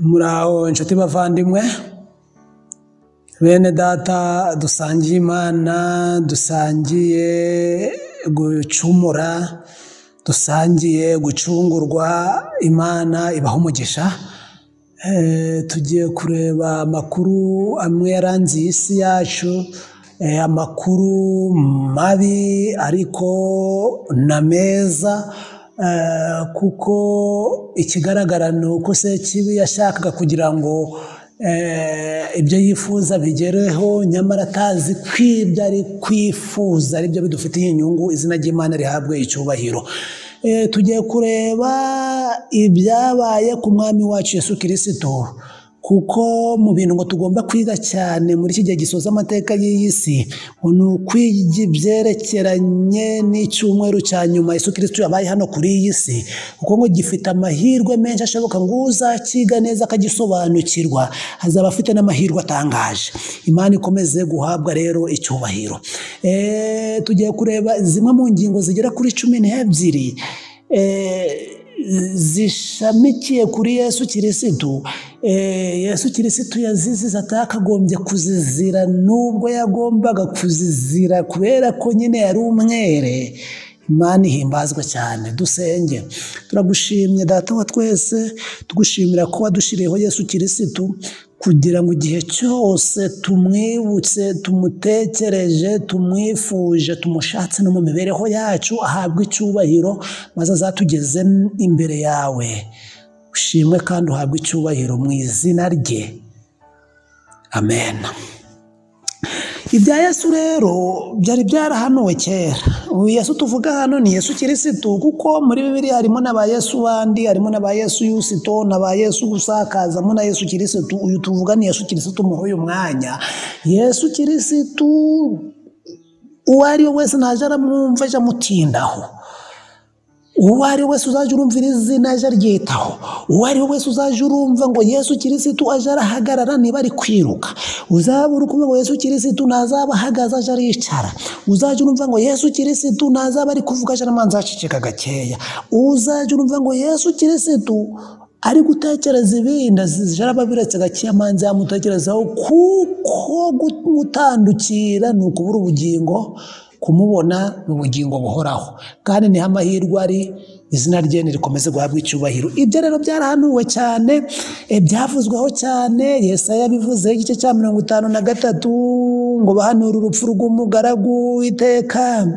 Muraho inshuti bavandimwe, bene data dusangiye Imana, dusangiye gucumura, dusangiye gucungurwa, Imana ibaha umugisha. Tugiye kureba amakuru amwe yaranze iyi si yacu, amakuru mabi ariko na meza, kuko ikigaragara ni uko Sekibi yashakaga kugira ngo ibyo yifuza bigereho, nyamara atazi ko ibyo ari kwifuza ari byo bidufitiye inyungu. Izina ry'Imana rihabwe icyubahiro. Tugiye kureba ibyabaye ku mwami wacu Yesu Kirisito, kuko mu bintu ngo tugomba kwiga cyane muri iki gihe gisoza amateka y'iyi si, ni ukwiga ibyerekeranye n'icyumweru cya nyuma Yesu Kirisito yabaye hano kuri iyi si, kuko ngo gifite amahirwe menshi ashoboka ngo uzakiga neza akagisobanukirwa azaba afite n'amahirwe atangaje. Imana ikomeze guhabwa rero icyubahiro. Tugiye kureba zimwe mu ngingo zigera kuri 12 zishamikiye kuri Yesu Kirisitu. Yesu Kirisitu yazizize atakagombye kuzizira, nubwo yagombaga kuzizira kubera ko nyine yari umwere. Imana ihimbazwa cyane. Dusenge. Turagushimye Data wa twese, tugushimira ko wadushiriyeho Yesu Kirisitu kugira ngo igihe cyose tumwibutse, tumutekereje, tumwifuje, tumushatse no mu mibereho yacu, ahabwe icyubahiro maze azatugeze imbere yawe. Ushimwe kandi uhabwe icyubahiro mu izina rye, amen. Ibya Yesu rero byari byarahanuwe kera. Uyu Yesu tuvuga hano ni Yesu Kirisitu, kuko muri Bibiliya harimo n'aba Yesu bandi, harimo n'aba Yesu Yusito, n'aba Yesu gusakazamo na Yesu Kirisitu. Uyu tuvuga ni Yesu Kirisitu muri uyu mwanya. Yesu Kirisitu uwo ari we wese ntaje aramwumva aje amutindaho. Uwo ari wese uzajya urumvira izina aje aryitaho. Uwo ari wese uzajya urumva ngo Yesu Kirisitu aje arahagarara niba ari kwiruka. Uzaba uri kumva ngo Yesu Kirisitu ntazaba ahagaze aje aricara. Uzajya urumva ngo Yesu Kirisitu ntazaba ari kuvuga aje aramanza aceceka gakeya. Uzajya urumva ngo Yesu Kirisitu ari gutekereza ibindi aje arababiretse gakeya amanza yamutekerezaho, kuko kumutandukira ni ukubura ubugingo, kumubona ni ubugingo buhoraho, kandi niho amahirwe ari. Izina rye rikomeze guhabwa icyubahiro. Ibyo rero byarahanuwe cyane, byavuzweho cyane. Yesaya yabivuze igice cya 53 ngo bahanura urupfu rw'umugaragu w'Uwiteka.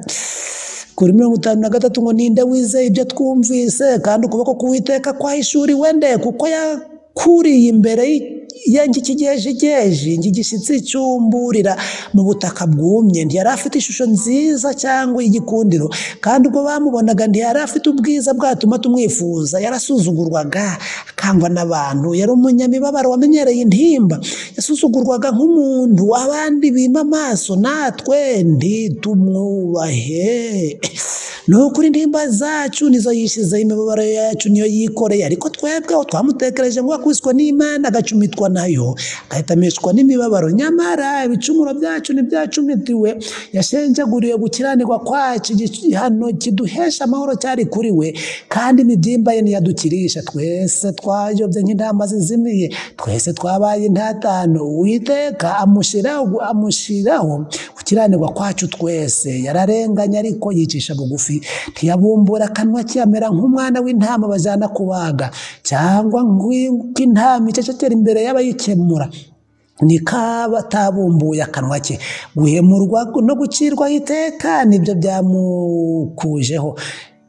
Kuri 53 ngo ninde wizeye ibyo twumvise, kandi ukuboko k'Uwiteka kwahishuriwe nde, kuko yakuriye imbere yanjye ikigejegeje igishyitsi cyumburira mu butaka bwumye. Ntiyari afite ishusho nziza cyangwa igikundiro, kandi ubwo bamubonaga ntiyari afite ubwiza bwatuma tumwifuza. Yarasuzugurwaga akangwa n'abantu, yari umunyamibabaro wamenyereye intimba, yasuzugurwaga nk'umuntu abandi bima amaso, natwe ntitumwubahe. Ni ukuri intimba zacu nizo yishyizeho, imibabaro yacu niyo yikoreye, ariko twebwe twamutekereje ngo akubiswe n'Imana agacumitwa nayo, agahitamishwa n'imibabaro. Nyamara ibicumuro byacu ntibyacumitiwe, yashenjaguriwe gukiranirwa kwacu, igihano kiduhesha amahoro cyari kuri we, kandi imibyimba ye ntiyadukirisha. Twese twayobye nk'intama zizimiye, twese twabaye intatano. Uwiteka amushyiraho gukiranirwa kwacu twese. Yararenganye ariko yicisha bugufi, ntiyabumbura akanwa ke, amera nk'umwana w'intama bajyana kubaga, cyangwa nk'intama icecekera imbere y'abayikemura. Nikaba atabumbuye akanwa ke, guhemurwa no gucirwaho iteka nibyo byamukujeho.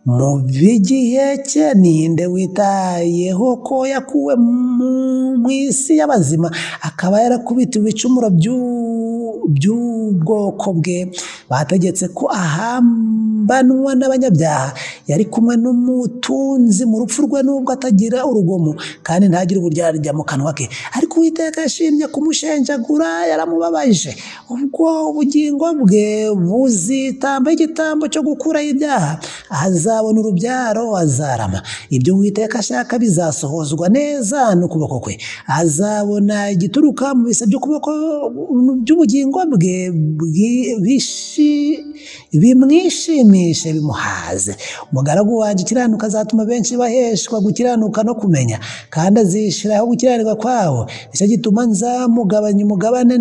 Mu by'igihe cye ninde witayeho ko yakuwe mu isi y'abazima, akaba yarakubitiwe ibicumuro by'ubwoko bwe. Bategetse ko ahambanwa n'abanyabyaha, yari kumwe n'umutunzi mu rupfu rwe, nubwo atagira urugomo kandi ntagire uburyarya mu kanwa ke. Ariko Uwiteka yashimye kumushenjagura, yaramubabaje. Ubwo ubugingo bwe buzitamba igitambo cyo gukuraho ibyaha, azabona urubyaro, azarama. Ibyo Uwiteka ashaka bizasohozwa neza n'ukuboko kwe. Azabona igituruka mu bise by'ukuboko by'ubugingo bwe bimwishimisha. bimushimishe bimuhaze. Umugaragu wanjye ukiranuka azatuma benshi baheshwa gukiranuka no kumenya, kandi azishyiraho gukiranirwa kwabo. Nicyo gituma nzamugabanya umugabane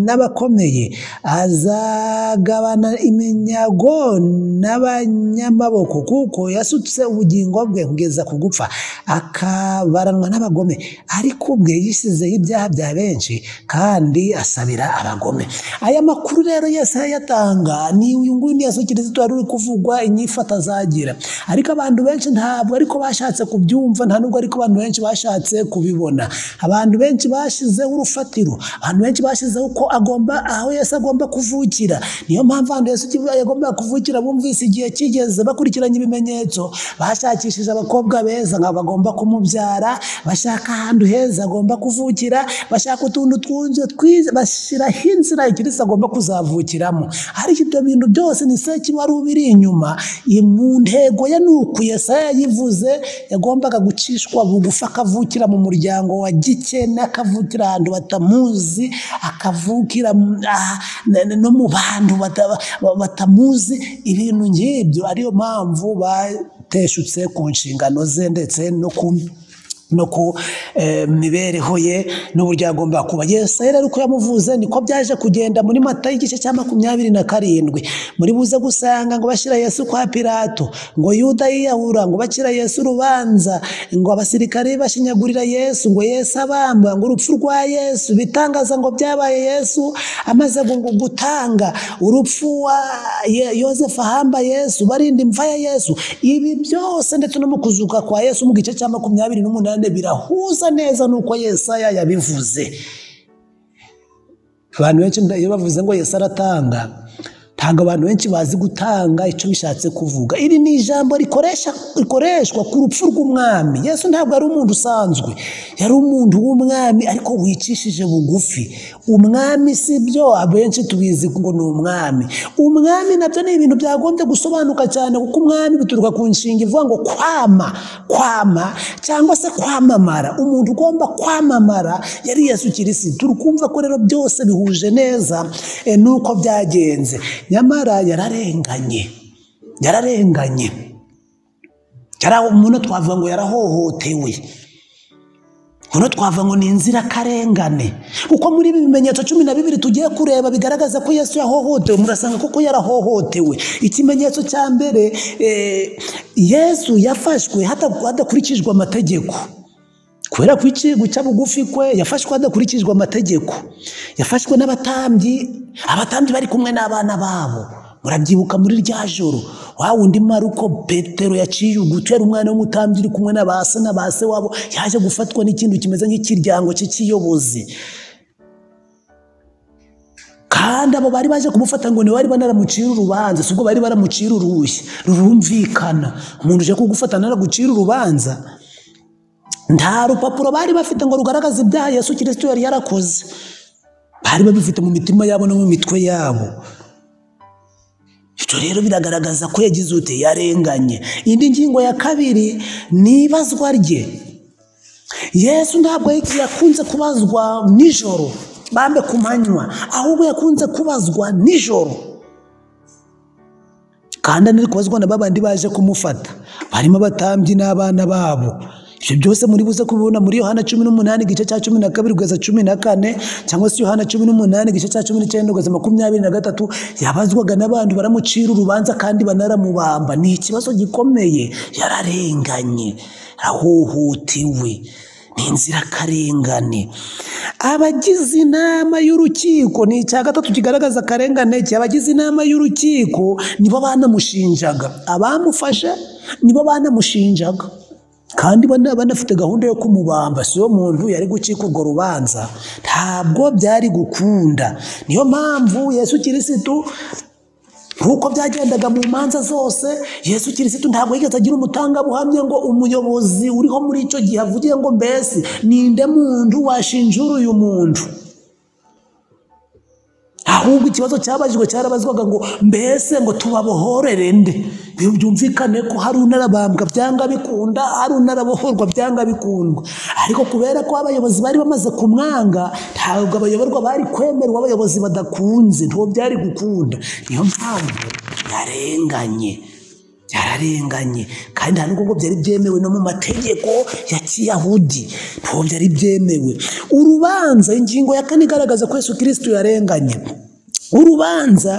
n'abakomeye, azagabana iminyago n'abanyamaboko, kuko yasutse ubugingo bwe kugeza ku gupfa, akabaranwa n'abagome. Ariko ubwe yishyizeho ibyaha bya benshi, kandi asabira abagome. Aya makuru rero Yesu yayatanga ni uyu nguyu ni Yesu Kristo wari uri kuvugwa inyifata azagira. Ariko abantu benshi ntabwo ariko bashatse kubyumva, nta nubwo ariko abantu benshi bashatse kubibona. Abantu benshi bashizeho urufatiro, abantu benshi bashizeho ko agomba, aho Yesu agomba kuvukira. Niyo mpamvu ahantu Yesu yagomba kuvukira bumvise igihe kigeze, bakurikiranye ibimenyetso, bashakishije abakobwa beza nka bagomba kumubyara, bashaka ahantu heza agomba kuvukira, bashaka utuntu twunze twiza, bashyiraho inzira Kristo agomba kuzavukiramo. Ariko ibyo bintu byose ni seki wari ubiri inyuma. Mu ntego ye nuko Yesaya yayivuze, yagombaga gucishwa bugufi, akavukira mu muryango wa gikene, akavukira ahantu batamuzi, akavukira no mu bantu batamuzi, ibintu nk'ibyo. Ariyo mpamvu bateshutse ku nshingano ze ndetse no ku mibereho ye n'uburyo agomba kuba. Yesaya rero uko yamuvuze niko byaje kugenda. Muri Matayo igice cya 27 muri buze gusanga ngo bashyira Yesu kwa Pilato, ngo Yuda yiyahura, ngo bakira Yesu urubanza, ngo abasirikare bashinyagurira Yesu, ngo Yesu abambwa, ngo urupfu rwa Yesu bitangaza ngo byabaye Yesu amaze gutanga urupfu wa Yosefu ahamba Yesu, barinda imva ya Yesu. Ibi byose ndetse no mu kuzuka kwa Yesu mu gice cya 28 birahuza neza nuko Yesaya yabivuze. Abantu benshi iyo bavuze ngo Yesu aratanga, ntabwo abantu benshi bazi gutanga icyo bishatse kuvuga. Iri ni ijambo rikoreshwa ku rupfu rw'umwami. Yesu ntabwo ari umuntu usanzwe, yari umuntu w'umwami ariko wicishije bugufi. Umwami si byo abenshi tubizi ngo ni umwami. Umwami nabyo ni ibintu byagombye gusobanuka cyane, kuko umwami bituruka ku nshinga ivuga ngo kwama, kwama cyangwa se kwamamara. Umuntu ugomba kwamamara yari Yesu Kristo. Turi kumva ko rero byose bihuje neza nuko byagenze. Nyamara yararenganye, yararenganye. Umuntu twavuga ngo yarahohotewe, umuntu twavuga ngo ni inzirakarengane. Kuko muri ibi bimenyetso 12 tugiye kureba bigaragaza ko Yesu yahohotewe, murasanga koko yarahohotewe. Ikimenyetso cya mbere, Yesu yafashwe hadakurikijwe amategeko. Kubera guca bugufi kwe, yafashwe hadakurikijwe amategeko. Yafashwe n'abatambyi, abatambyi bari kumwe n'abana babo. Murabyibuka muri rya joro wa wundi Maruko Petero yaciye ugutera umwana w'umutambyi uri kumwe n'abase n'abase wabo, yaje gufatwa n'ikintu kimeze nk'ikiryango cy'ikiyobozi. Kandi abo bari baje kumufata ngo ni bari banaramucira urubanza, sibwo bari baramucira urushyi rurumvikana. Umuntu uje kugufata naragucira urubanza, nta rupapuro bari bafite ngo rugaragaze ibyaha Yesu Kristo yari yarakoze. Bari babifite mu mitima yabo no mu mitwe yabo. Icyo rero biragaragaza ko yagize ute, yarenganye. Indi ngingo ya kabiri ni ibazwa rye. Yesu ntabwo yakunze kubazwa nijoro, bambe ku manywa, ahubwo yakunze kubazwa nijoro. Kandi anari kubazwa na babandi baje kumufata, barimo abatambyi n'abana babo. Ibyo byose muri buze kubibona muri Yohana 18 igice cya 12 kugeza 14, cyangwa se Yohana 18 igice cya 19 kugeza 23. Yabazwaga n'abantu baramucira urubanza kandi banaramubamba. Ni ikibazo gikomeye, yararenganye, arahohotewe, ni inzirakarengane. Abagize inama y'urukiko, ni icya gatatu kigaragaza akarengane ke. Abagize inama y'urukiko nibo banamushinjaga, abamufashe nibo banamushinjaga, kandi banafite gahunda yo kumubamba. Si yo muntu yari gucika urwo rubanza, ntabwo byari gukunda. Niyo mpamvu Yesu Kristo, nkuko byagendaga mu manza zose, Yesu Kristo ntabwo yigeze agira umutangabuhamya ngo umuyobozi uriho muri icyo gihe avuge ngo mbese ninde muntu washinjura uyu muntu. Ahubwo ikibazo cyabajijwe cyarabazwaga ngo mbese ngo tubabohorere nde? Byumvikane ko hari unarabambwa byanga bikunda, hari unarabohorwa byanga bikundwa. Ariko kubera ko abayobozi bari bamaze kumwanga, ntabwo abayoborwa bari kwemerwa abayobozi badakunze, ntabwo byari gukunda. Niyo mpamvu Yararenganye, yararenganye, kandi nta nubwo byari byemewe no mu mategeko ya Kiyahudi, ntabwo byari byemewe. Urubanza, ingingo ya kane igaragaza ko Yesu Kristo yarenganye. Urubanza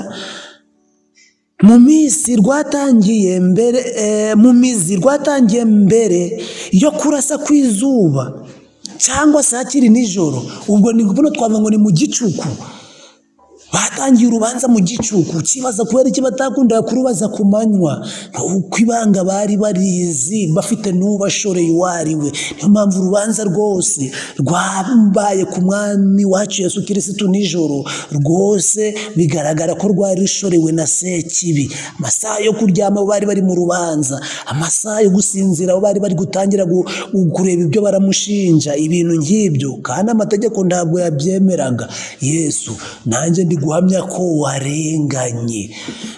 mu minsi rwatangiye mbere, mu mizi rwatangiye mbere yo kurasa kw'izuba cyangwa se hakiri nijoro. Ubwo ni buno twavuga ngo ni mu gicuku. Batangiye urubanza mu gicuku, kibaza kubera iki batakundaga kurubaza ku manywa, uko ibanga bari barizi bafite n'ubashoreye uwo ari we. Niyo mpamvu urubanza rwose rwambaye ku mwami wacu Yesu Kirisitu nijoro, rwose bigaragara ko rwari rushorewe na Sekibi. Amasaha yo kuryama bari bari mu rubanza, amasaha yo gusinzira bari bari gutangira kureba ibyo baramushinja, ibintu nk'ibyo, kandi amategeko ntabwo yabyemeraga. Yesu, nanjye ndi guhamya ko warenganye,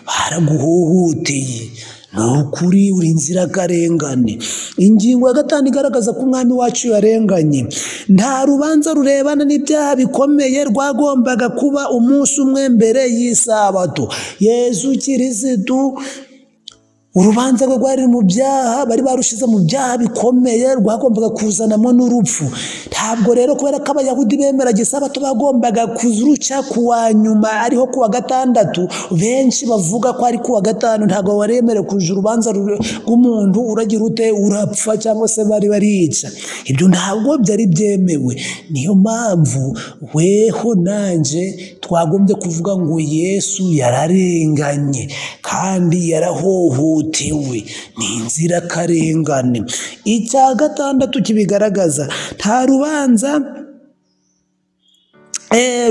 baraguhohoteye, ni ukuri uri inzirakarengane. Ingingo ya gatanu igaragaza ko umwami wacu yarenganye. Nta rubanza rurebana n'ibyaha bikomeye rwagombaga kuba umunsi umwe mbere y'isabato. Yesu Kirisitu urubanza rwe rwari mu byaha, bari barushize mu byaha bikomeye, rwagombaga kuzanamo n'urupfu. Ntabwo rero kubera ko Abayahudi bemeraga isabato bagombaga kuruca kuwa nyuma, ariho kuwa gatandatu. Benshi bavuga ko ari kuwa gatanu, ntabwo waremerewe kuja urubanza rw'umuntu uragira ute urapfa cyangwa se bari barica. Ibyo ntabwo byari byemewe. Niyo mpamvu weho nanje twagombye kuvuga ngo Yesu yararenganye kandi yarahohotewe, ni inzirakarengane. Icya gatandatu kibigaragaza, nta rubanza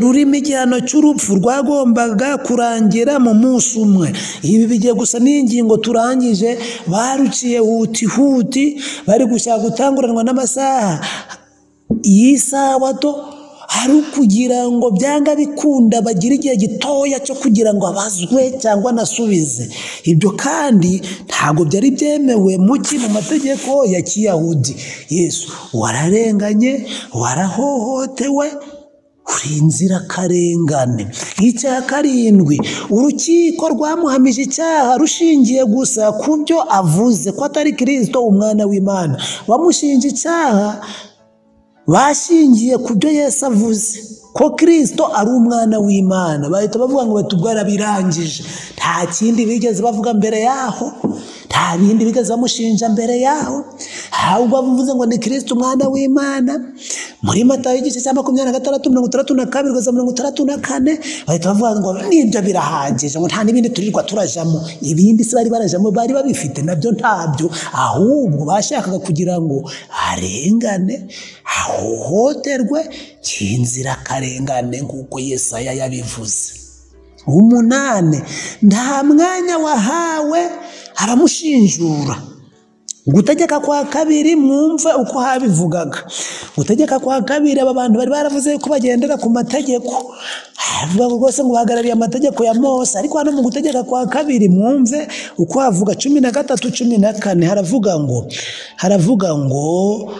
rurimo igihano cy'urupfu rwagombaga kurangira mu munsi umwe. Ibi bigiye gusa n'ingingo turangije, baruciye huti huti, bari gushaka gutanguranwa n'amasaha y'isabato, ari ukugira ngo byanga bikunda bagire igihe gitoya cyo kugira ngo abazwe cyangwa anasubize. Ibyo kandi ntabwo byari byemewe mu mategeko ya Kiyahudi. Yesu, wararenganye, warahohotewe, uri inzirakarengane. Icya karindwi, urukiko rwamuhamije icyaha rushingiye gusa ku byo avuze ko atari Kristo umwana w'Imana. Bamushinja icyaha bashingiye ku byo Yesu avuze ko Kristo ari umwana w'Imana. Bahita bavuga ngo batubwarabirangije, nta kindi bigeze bavuga mbere yaho, nta bindi bigeze bamushinja mbere yaho, ahubwo bavuze ngo ni Kristo umwana w'Imana. Muri Matayo igice cya 26 62 kugeza 64 bahita bavuga ngo nibyo birahagije, ngo nta n'ibindi turirwa turajamo. Ibindi se bari barajamo bari babifite nabyo ntabyo, ahubwo bashakaga kugira ngo arengane, ahohoterwe, cy'inzirakarengane nk'uko Yesaya yabivuze. 8, nta mwanya wahawe abamushinjura. Gutegeka kwa kabiri, mwumve uko habivugaga. Gutegeka kwa kabiri, aba bantu bari baravuze ko bagendera ku mategeko, bavuga rwose ngo bahagarariye amategeko ya Mose, ariko hano mu gutegeka kwa kabiri mwumve uko havuga 13 14, haravuga ngo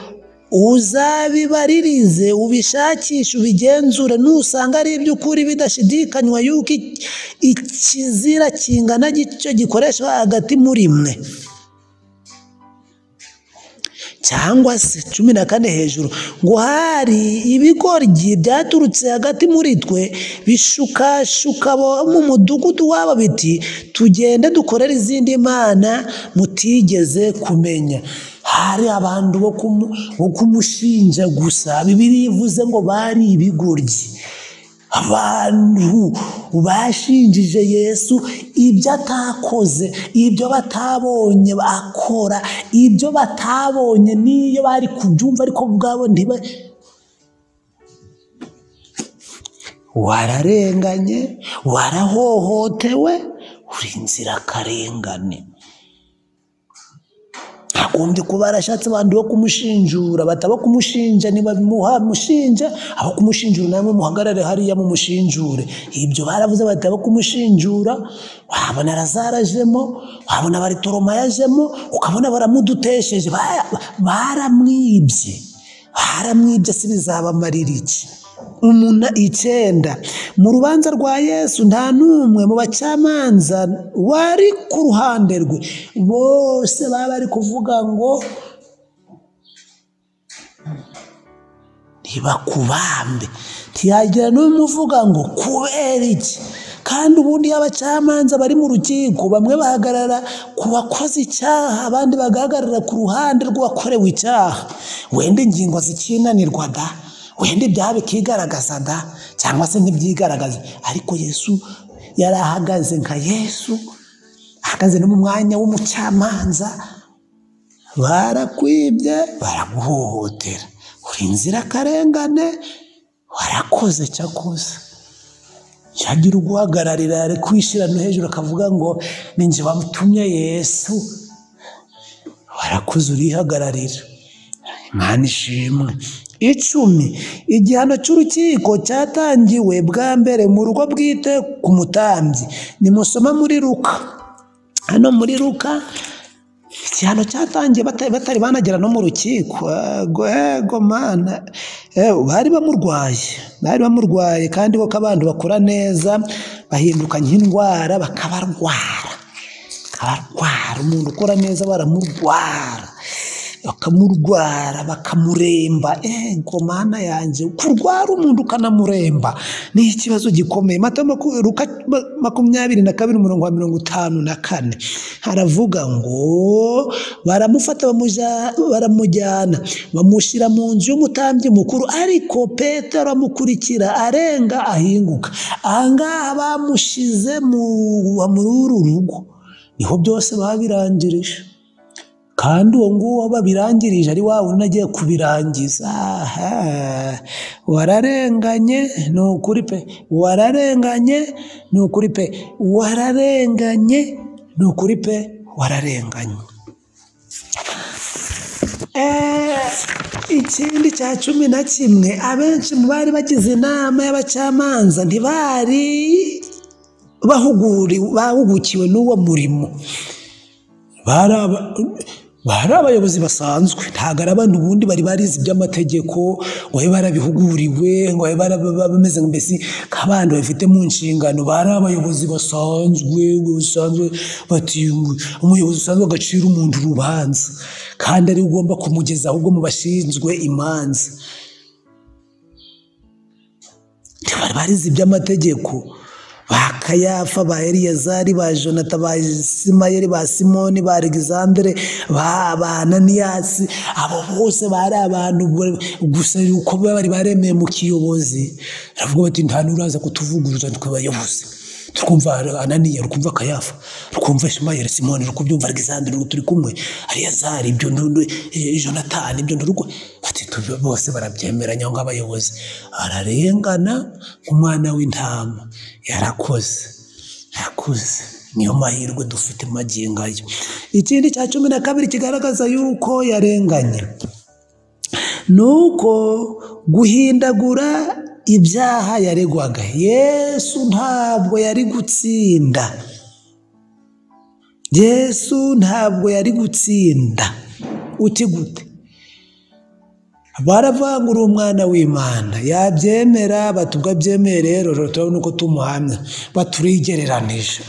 uzabibaririze, ubishakishe, ubigenzure, nusanga ari iby'ukuri bidashidikanywa yuko ikizira kingana gityo gikoreshwa hagati muri mwe. Cyangwa se 14 hejuru, ngo hari ibigoryi byaturutse hagati muri twe bishukashuka mu mudugudu wabo biti tugende dukorere izindi mana mutigeze kumenya. Hari abantu bo kumushinja gusa. Bibiliya ivuze ngo bari ibigoryi, abantu bashinjije Yesu ibyo atakoze, ibyo batabonye akora, ibyo batabonye niyo bari kubyumva ariko ubwabo ntiba. Wararenganye, warahohotewe, uri inzirakarengane. Agombye kuba arashatse abantu bo kumushinjura, bataba kumushinja niba mushinja, abo kumushinjura namwe muhagarare hariya mumushinjure. Ibyo baravuze bataba kumushinjura, wabona Lazarajemo, wabona Bartoloma yajemo, ukabona baramudutesheje, baramwibye, baramwibye. Si bizabamarira iki? 9, mu rubanza rwa Yesu nta n'umwe mu bacamanza wari ku ruhande rwe, bose baba bari kuvuga ngo ntibakubambe. Ntiyagira n'umwe uvuga ngo kubera iki? Kandi ubundi abacamanza bari mu rukiko bamwe bahagarara ku bakoze icyaha, abandi bagahagarara ku ruhande rw'uwakorewe icyaha. Wenda ingingo zikinanirwa da, wenda ibyaha bikigaragaza da, cyangwa se ntibyigaragaze, ariko Yesu yari ahagaze nka Yesu, ahagaze no mu mwanya w'umucamanza. Barakwibye, baraguhohotera, uri inzirakarengane, warakoze cyakoze. Yagira uguhagararira, ari kwishyira no hejuru akavuga ngo ninjye wamutumye Yesu. Warakoze, urihagararira. Imana ishimwe. 10, igihano cy'urukiko cyatangiwe bwa mbere mu rugo bwite ku mutambyi. Nimusoma muri Luka, hano muri Luka igihano cyatangiye batari banagera no mu rukiko. Ego mana, bari bamurwaye, kandi koko abantu bakora neza bahinduka nk'indwara, bakabarwara. Umuntu ukora neza baramurwara, bakamurwara, bakamuremba. Ego mana yanjye, kurwara umuntu ukanamuremba ni ikibazo gikomeye. Luka 22 umurongo wa 54 haravuga ngo baramufata baramujyana bamushyira mu nzu y'umutambyi mukuru, ariko Petero amukurikira arenga ahinguka. Ahangaha bamushize muri uru rugo, niho byose babirangirije. Kandi uwo nguwo babirangirije ari wa wundi agiye kubirangiza. Wararenganye ni ukuri pe, wararenganye ni ukuri pe, wararenganye ni ukuri pe, wararenganye. Ikindi cya 11, abenshi mu bari bagize inama y'abacamanza ntibari bahugukiwe n'uwo murimo. Bari abayobozi basanzwe, ntabwo ari abantu ubundi bari barize iby'amategeko, ngo babe barabihuguriwe, ngo babe bameze mbese nk'abantu bafite mu nshingano. Bari abayobozi basanzwe, bati umuyobozi usanzwe agacira umuntu urubanza, kandi ari ugomba kumugeza ahubwo mu bashinzwe imanza. Bari barize iby'amategeko, ba Kayafa, ba Eliyazari, ba Jonathan, ba Simayeli, ba Simoni, ba Alexandre, ba Ananiyasi, abo bose bari abantu gusa uko bari baremeye mu kiyobozi. Baravuga bati nta n'uraza kutuvuguruza twe bayobozi. Tukumva Ananiya, rukumva Kayafa, rukumva Shimayeli, Simoni, rukubyumva Alexandre, turi kumwe, Eliyazari, ibyo Jonathan, ibyo nduruko. Bati bose barabyemeranya nk'abayobozi. Ararengana nk'umwana w'intama, yarakoze. Niyo mahirwe dufite magingo ayo. Ikindi cya 12 kigaragaza yuko yarenganye nuko guhindagura ibyaha yaregwaga. Yesu ntabwo yari gutsinda. Yesu ntabwo yari gutsinda. Uti gute? Baravangura umwana w'Imana, yabyemera batubwa byemeye, rero turabona uko tumuhamya, baturigereranije.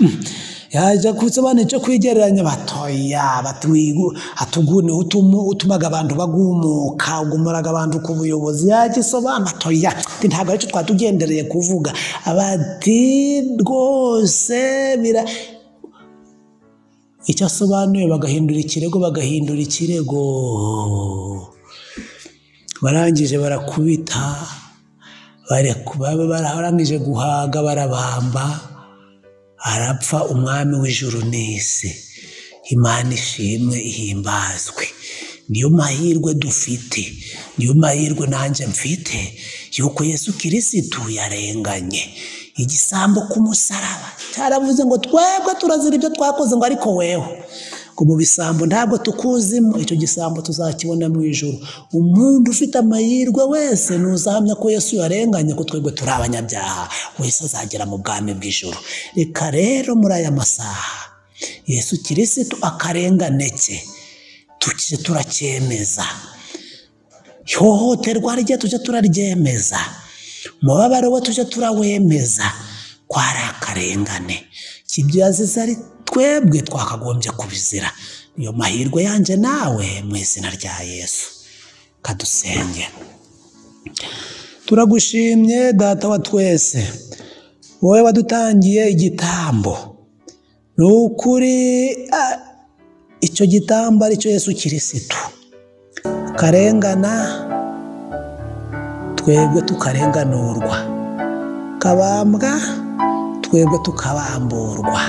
Yaje kusobanura icyo kwigereranya, batoya batwigu atugune utumaga abantu bagumuka, ugumuraga abantu ku buyobozi. Yagisobanura batoya ntabwo aricyo twatugendereye kuvuga, abati rwose bira icyo asobanuye, bagahindura ikirego, barangije barakubita, barangije guhaga, barabamba, arapfa. Umwami w'ijuru n'isi, Imana ishimwe ihimbazwe. Niyo mahirwe dufite, niyo mahirwe nanjye mfite yuko Yesu Kirisitu yarenganye. Igisambo ku musaraba cyaravuze ngo twebwe turazira ibyo twakoze, ngo ariko wewe ngo mu bisambo ntabwo tukuzimo, icyo gisambo tuzakibona mu ijuru. Umuntu ufite amahirwe wese nuzahamya ko Yesu yarenganye, ko twebwe turi abanyabyaha, wese azagera mu bwami bw'ijuru. Reka rero muri aya masaha Yesu Kirisitu akarengane ke tujye turacyemeza, ihohoterwa rye tujye turaryemeza, Umubabaro we tujye turawemeza ko ari akarengane, ibyo yazize ari twebwe twakagombye kubizira. Niyo mahirwe yanjye nawe mu izina rya Yesu. Kadusenge. Turagushimye Data wa twese, wowe wadutangiye igitambo. Ni ukuri icyo gitambo ari cyo Yesu Kirisitu, karengana twebwe tukarenganurwa, kabambwa twebwe tukabamburwa.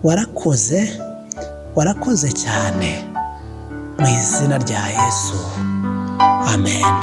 Warakoze, warakoze cyane, mu izina rya Yesu, amen.